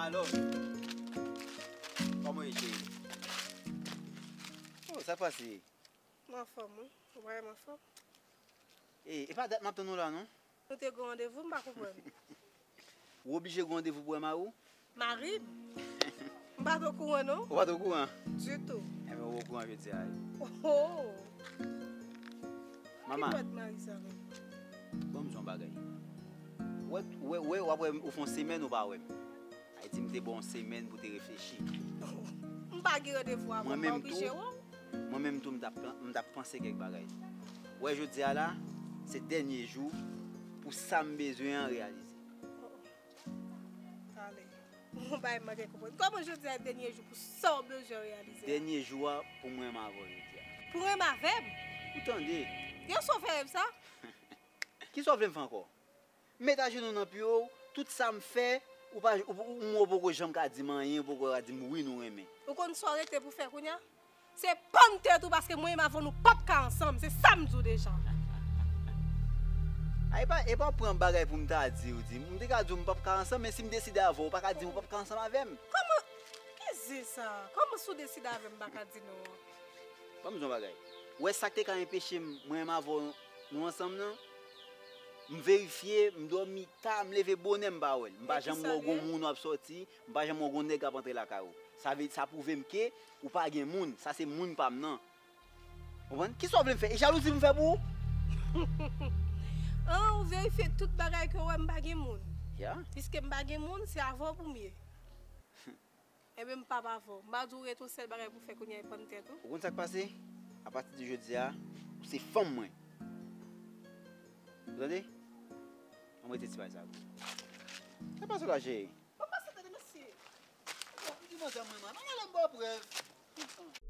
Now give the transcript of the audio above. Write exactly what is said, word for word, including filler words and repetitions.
Alo. Kòman w ye, cheri? Oh, sa k pase? M anfòm, wi. Ou pa wè m anfòm? E, e pa dat m ap tann ou la, non? Nou te gen randevou, m pa konprann. Ou oblije gen randevou pou wè mari w? Mari m? M pa t okouran, non. Ou pa t okouran? Ditou. Enben, ou okouran jodi a, wi. Oh! Mama. Ki dwèt mari sa menm? Ban m di w yon bagay. Ou wè, ou wè, ou wè, w ap wè m, ou fè yon semèn ou pa wè m. Sa vle di m te ba w yon semèn pou te reflechi. M pa gen randevou avè w, m pa oblije wè w. Mwen menm tou, m t ap, m t ap panse kèk bagay. Ou wè jodi a la, se dènye jou pou sa m bezwen an reyalize. Oh, oh. Tale. Yon bagay m manke konprann. Kòman jodi a dènye jou pou sa w bezwen reyalize a? Dènye jou a pou mwen renmen avè w jodi a. Pou renmen avè m? Ou tande? Gen sa w fè menm sa? Kisa w vle m fè ankò? M met ajenou nan pye w, tout sa m fè, ou pa, ou, ou, ou, ou poko janm ka di m anyen, ou poko ka di m wi nou renmen. Ou konn sa w rete pou fè kounye a? Se pann tèt ou, paske mwen menm avè w nou p ap ka ansanm, se sa m di w deja. A, e pa, e pa pran bagay pou m ta di w, di m. M te ka di w m p ap ka ansanm, men si m deside avè w, ou pa ka di m ou p ap ka ansanm avè m. Kòman? Ki zen sa? Kòman si w deside avè m, m pa ka di non an? Ban m di w yon bagay. Ou wè sa k te ka enpeche m, mwen menm avè w, nou ansanm nan? M verifye, m dòmi ta, m leve bonè, m pa wè l. M pa janm wè w gon moun w ap sòti, m pa janm wè w gon nèg k ap antre lakay ou. Sa vle, sa pwouve m ke ou pa gen moun, sa se moun pa m nan. Konprann? Kisa w vle m fè? E jalouzi pou m fè pou ou? An, ou verifye tout bagay ke w wè m pa gen moun. Ya. Piske m pa gen moun, se avè w pou m ye. Enben, m p ap avè w. M pa di w rete yon sèl bagay pou fè kounye a e pann tèt ou. Ou konn sa k pase? Apati de jodi a, ou se fanm mwen. Ou tande? Ann rete ti bagay sa pou ou. Sa k pase w la, cheri? Bon, pase tande, mesye. Bon, ou di madanm mwen, mwen, mwen, mwen, mwen, mwen, mwen,